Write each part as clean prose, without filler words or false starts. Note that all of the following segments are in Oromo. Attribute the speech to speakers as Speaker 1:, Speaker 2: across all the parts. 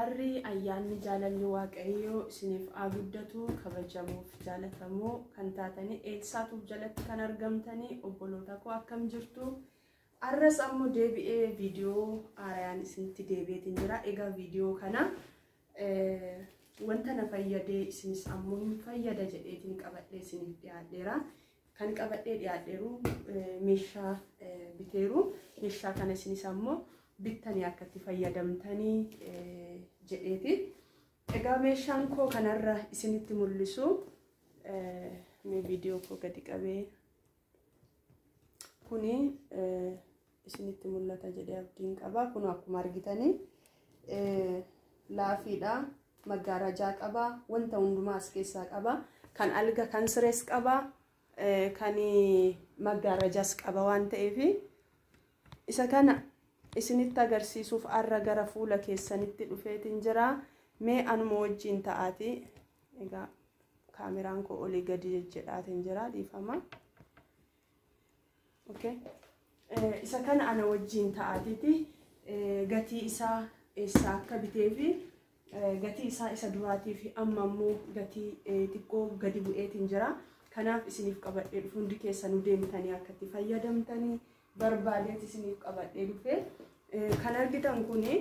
Speaker 1: Araarri ayyaanni jaalalli Waaqayyoo isiniif haa guddatu. Kabajamuuf jaalatamoo kan taatanii Eelsaatuuf jalatti kan argamtanii obboloota koo, akkam jirtu? Arras ammoo deebi'ee viidiyoo haarayaan isinitti deebi'eetiin jira. Egaa viidiyoo kana wanta na fayyadee isinis ammoo hin fayyada jedheetiin qabadhee isiniif dhiyaadheera. Kan qabadhee dhiyaadheeru meeshaa biteeru. Meeshaa kana isinis ammoo bittanii akka itti fayyadamtanii jedheeti. Egaa meeshaan koo kanarra isinitti mul'isu, mee viidiyoo koo gadi qabee, kuni isinitti mul'ata jedhee abdiin qaba. Kun akkuma argitanii laafiidha. Maggaarajaa qaba. Wanta hundumaa as keessaa qaba. Kan alga kan sirees qaba. Kan maggaarajaas qaba waan ta'eef isa kana isinitti agarsiisuuf arra gara fuula keessanitti dhufeetiin jira. Mee anuma wajjin ta'aati. Egaa kaameraan koo olii gadi jejjedhaatiin jira, dhiifama. Okay. Isa kana ana wajjin ta'aatiiti gatii isaa, eessaa akka bitee fi gatii isaa isa duraatii fi amma immoo gatii xiqqoo gadi bu'eetiin jira. Kanaaf isiniif qabadhee dhufu, hundi keessanuu deemtanii akka itti fayyadamtanii barbaadeet isiniif qabadhee dhufe. Kan argitan kuni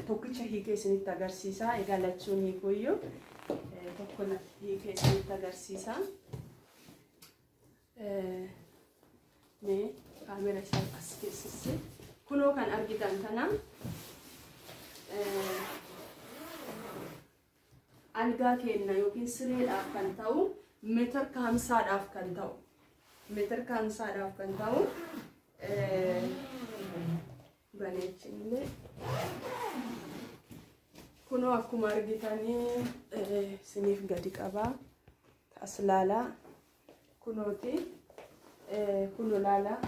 Speaker 1: tokkicha hiikee isinitti agarsiisa. Egaa lachuun hiikuyyuu tokko hiikee isinitti agarsiisa. Mee kaamera isaa as keessatti. Kunoo kan argitan kana algaa kenna yookiin sireedhaaf kan ta'u, meetir kaamsaadhaaf kan ta'u, meetir kaamsaadhaaf kan ta'u baneechinillee kunoo akkuma argitanii isiniif gadi qabaa. As laalaa, kunooti, kunoo laalaa,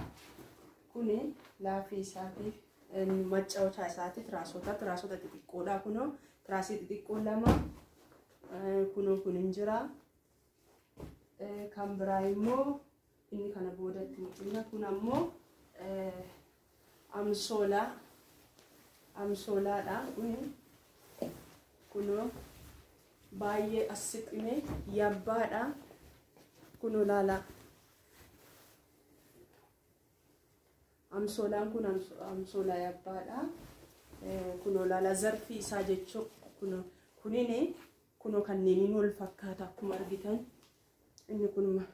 Speaker 1: kuni laafii isaatiif maccawachaa isaati, tiraasota xixiqqoodha. Kunoo tiraasii xixiqqoo lama kunoo kun hin jira. Kan biraa immoo inni kana boodatti mul'ina. Kun ammoo amsoolaa amsoolaadha. Kuni kunoo baay'ee as siqime yabbaadha. Kunoo laalaa, amsoolaan kun amsoolaa yabbaadha. Kunoo laalaa, zarfii isaa jechuun kunoo kunini kunoo kanneeniin wal fakkaata akkuma argitan. Inni kun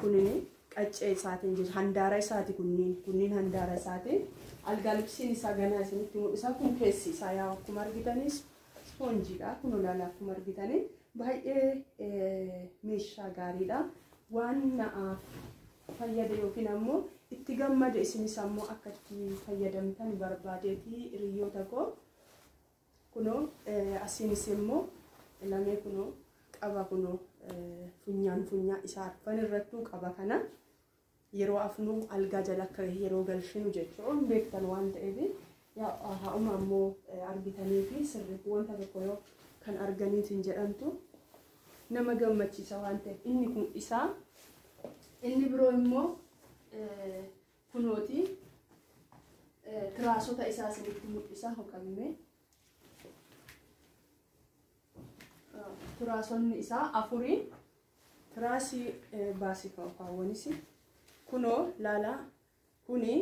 Speaker 1: kunini qaccee isaatiin jiru, handaara isaati. Kunniin handaara isaati. Algaa libsiin isaa ganaa isinitti mul'isa. Kun keessi isaa yaa akkuma argitanis ispoonjiidha. Kun olaanaa akkuma argitanii baay'ee meeshaa gaariidha. Waan na'aaf fayyade yookiin ammoo itti gammade isinis ammoo akka itti fayyadamtan barbaadeeti, hiriyoota koo. Kunoo asiinis immoo lamee kunoo qaba. Kunoo funyaan funyaa isaa arfan irrattuu qaba. Kana yeroo afnuu algaa jala akka yeroo galchinu jechuun beektan waan ta'eef, haa'uma ammoo argitanii fi sirriitti wanta tokko yoo kan arganiitiin jedhamtu nama gammachiisa waan ta'eef inni kun isaa. Inni biroo immoo kunooti tiraasota isaa isinitti mul'isa. Hoqabime tiraasonni isaa afurii, tiraasii baasii kaawwanis kunoo laalaa. Kuni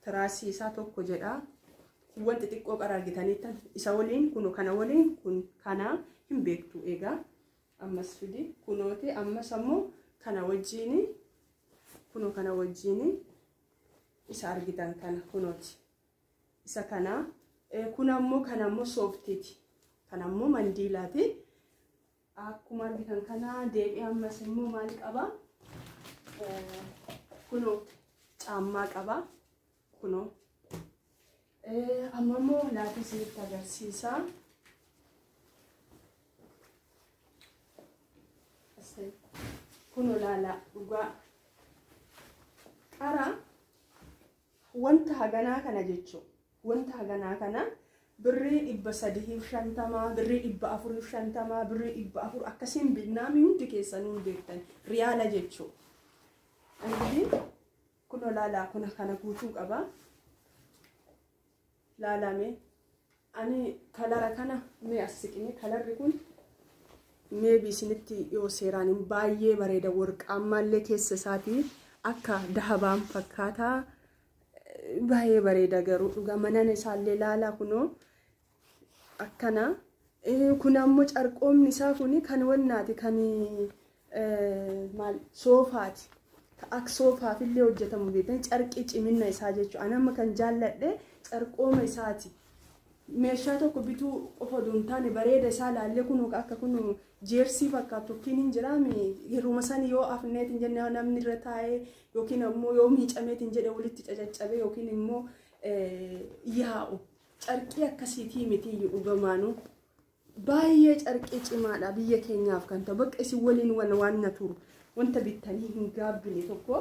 Speaker 1: tiraasii isaa tokko jedha. Kuuwwan xixiqqoo qara argitaniittan isa waliin kunoo kana waliin kun kana hin beektu. Egaa ammas fidi, kunooti ammas ammoo kana wajjiini, kunoo kana wajjiini isa argitan kana kunooti isa kana. Kun ammoo kana ammoo sooftiiti, kan ammoo mandiilaati. Akkuma argitan kana deebi'ee ammas immoo maal qaba? Kunoo caammaa qaba kunoo. Amma immoo laafii isinitti agarsiisa. Kunoo laalaa, dhugaa qara wanta haganaa kana jechuun wanta haganaa kana birrii 350, birrii 450, birrii 400 akkasiin binnaami, hundi keessanuu hin beektan, riyaala jechuu. Ingidihi kunoo laalaa, kuna kana guutuu qaba. Laalame Ani kalara kana mee as siqine kalarri kun maybe isinitti yoo seeraan baay'ee bareeda warqaammaallee keessa isaatii akka dahabaan fakkaataa baay'ee bareeda garuu dhugaa manana isaallee laalaa kunoo akkana. Kun ammoo carqoomni isaa kun kan wannaati kan maal soofaati. Akka soofaaf illee hojjetamu beektan carqii cimina isaa jechuudha. Ani amma kan jaalladhe carqooma isaati. Meeshaa tokko bituu qofa osoo hin taane bareeda isaa laallee kun akka kun jeersii fakkaatu tokkiin hin jiraame yeruma san yoo afneetiin jenne namni irra taa'ee yookiin ammoo yoo miicameetiin jedhe walitti caccabe yookiin immoo yaa'u carqii akkasiitii miti dhugamaanuu. Baay'ee carqii cimaadha biyya keenyaaf kan ta'u bakka isin waliin waan na turu wanta bittanii hin gaabbine tokko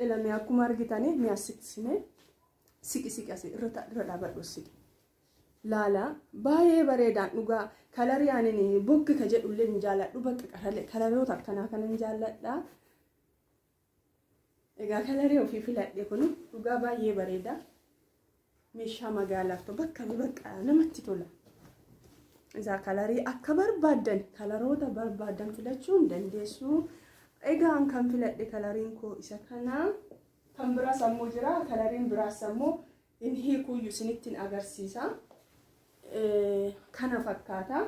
Speaker 1: ilame akkuma argitanii mi'a siqsine siqi siqi asii irra dhaabadhu siqi. Laala baay'ee bareedaan dhugaa kalarii ani boggi ka jedhullee hin jaalladhu bakka kalaroota akkanaa kana hin jaalladha. Egaa kalarii ofii filadhe kun dhugaa baay'ee bareeda. Meeshaa magaalaaf ta'u bakka bakka namatti tola. Isaa kalarii akka barbaaddan kalaroota barbaaddan filachuu hin dandeessu. Egaa kan filadhe kalariin koo isa kana. Kan biraas ammoo jira kalariin biraas ammoo hin hiikuyyuu isinitti agarsiisa. Kana fakkaata.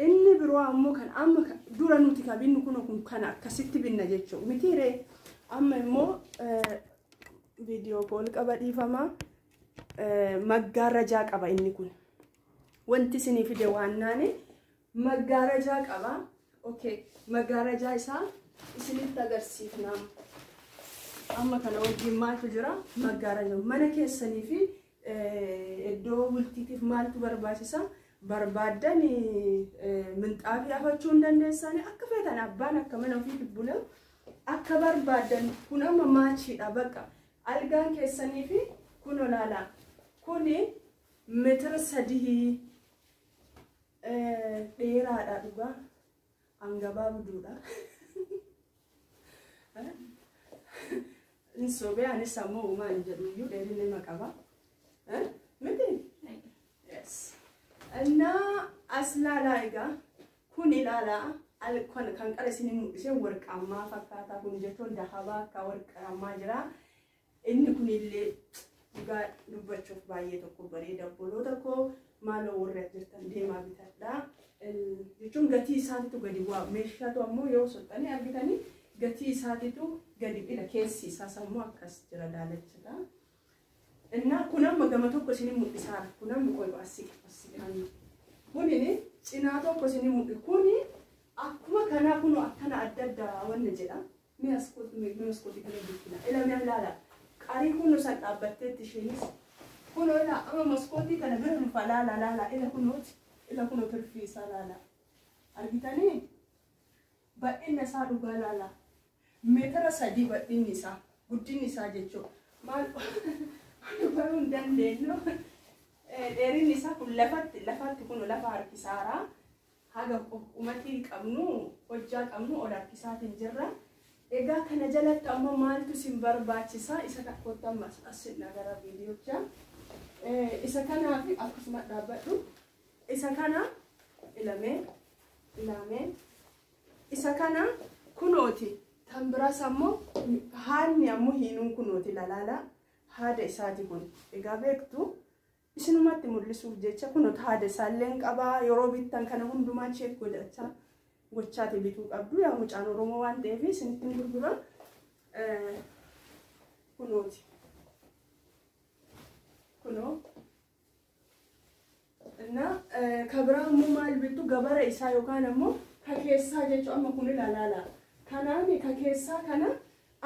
Speaker 1: Inni biroo ammoo kan amma dura nuti kan binnu kun kana akkasitti binna jechuudha. Mitiiree amma immoo viidiyoo kool qaba dhiifama. Maggaarrajaa qaba inni kun. Wanti isinii fide waan naane maggaarrajaa qaba. Okay, maggaarrajaa isaa isinitti agarsiifna. Amma kana wajjin maaltu jira? Maggaarrajaa mana keessanii fi iddoo bultiitiif maaltu barbaachisa? Barbaaddan minxaafii afachuu hin dandeessani akka feetan abbaan akka mana ofiitti bula akka barbaaddan kun amma maachiidha bakka algaan keessanii fi kun olaanaa kuni meetira 3 dheeraadha dhugaa hangabaa buduudha. Insobee anis ammoo uumaan jedhu iyyuu dheerinni nama qaba. Miti? Yes. Innaa as laalaa egaa kun ilaalaa kan qara isin mul'ise warqaammaa fakkaataa kun jechuun dahabaa akka warqaammaa jira. Inni kunillee dhugaa dubbachuuf baay'ee tokko bareeda obboloota koo maaloo warri jirtan deemaa bitadhaa. Jechuun gatii isaatitu gadi bu'a. Meeshaatu ammoo yoo soxxanii argitanii gatii isaatitu gadi dhila keessi isaas ammoo akkas jira daalachadha. Innaa kun amma gama tokko isin mul'isaara. Kun amma qoy asii asii kunini cinaa tokko isin mul'i kuni akkuma kanaa kun akkana adda addaa wanna jedha. Mi'a askootii kana bitina. Ila mi'a laala. Qarii kun san dhaabbatteetti isheenis kun ilaa amma maskootii kana bira dhufa laala laala ila kunooti ila kunoo turfii isaa laala. Argitanii bal'inna isaa dhugaa laala. Meetira 3 bal'inni isaa guddinni isaa jechuudha. Maal baruu hin dandeenyu. Dheerinni isaa kun lafatti kun lafa harkisaara. Haga uummatii qabnu hojjaa qabnu ol harkisaatiin jirra. Egaa kana jalatti ammoo maaltu isin barbaachisa? Isa tokkotti amma as nagara viidiyoocha. Isa kanaaf akkasuma dhaabbadhu. Isa kana ilamee isa kana kunooti. Kan biraas ammoo haadni ammoo hiinuun kunooti lalaala. Haada isaati kun egaa beektu isinumatti mul'isuuf jecha kunooti haada isaallee qabaa yeroo bittan kana hundumaa cheek godhachaa gochaati bituu qabdu yaa mucaan Oromoo waan ta'eef isinitti gurgura kunooti kunoo እና ከብራ ammoo maal bittu gabara isaa yookaan ammoo ka keessaa jechuun amma kun ilaalaala kanaaf ka keessaa kana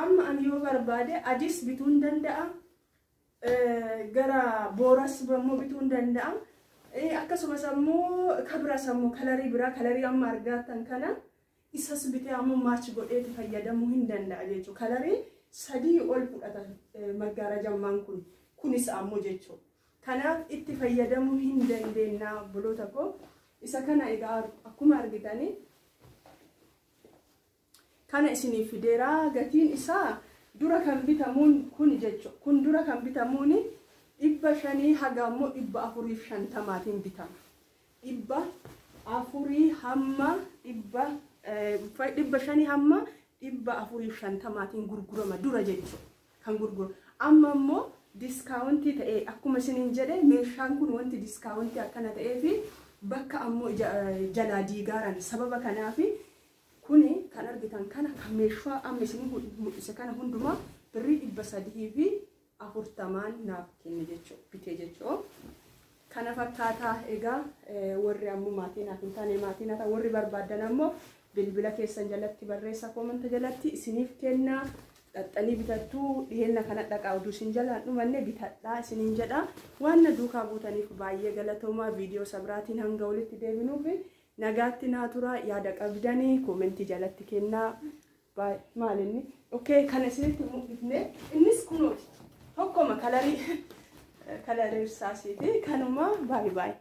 Speaker 1: amma ani yoo barbaade adiis bituu hin danda'a. Gara booras immoo bituu hin danda'a. Akkasumas ammoo kabiraas ammoo kalarii biraa kalarii amma argattan kana isas bitee ammoo maachi godheeti fayyadamuu hin danda'a jechuudha. Kalarii 3 ol fudhata maggaarajammaan kun kunis ammoo jechuudha. Kanaaf itti fayyadamuu hin dandeenya obboloota koo. Isa kana egaa akkuma argitanii kana isiniif fideera gatiin isaa dura kan bitamuun kun jechuudha. Kun dura kan bitamuun 500 haga ammoo 450tiin bitama. 400 hamma 500 hamma 450tiin gurgurama dura jechuudha kan gurguramu. Amma immoo discount ta'ee, akkuma isiniin jedhe, meeshaan kun wanti discount akkana ta'ee fi bakka ammoo jalaa diigaaran sababa kanaafi. Kuni kan argitan kana, kan meeshaa amma isin mul'ise kana hundumaa birrii 340n naaf kenne jechuudha, bitee jechuudha. Kana fakkaataa. Egaa warri ammoo maatii naaf hin taane maatii naa ta'a. Warri barbaadan ammoo bilbila keessan jalatti barreessa, comment jalatti isiniif kennaa, dhaxxanii bitattuu. Dhiheenna kana dhaqaa, oduu isin jalaan dhumanne bitadhaa isiniin jedha. Waan na duukaa buutaniif baay'ee galatoomaa. Viidiyoo sabiraatiin hanga walitti deebinuuf nagaatti naa tura. Yaada qabdanii comment jalatti kennaa. Maal inni? Okay, kana isinitti mul'ifne. Innis kunooti, tokkoma colorii irsaasiiti kanuma. Baay'ee baay'ee.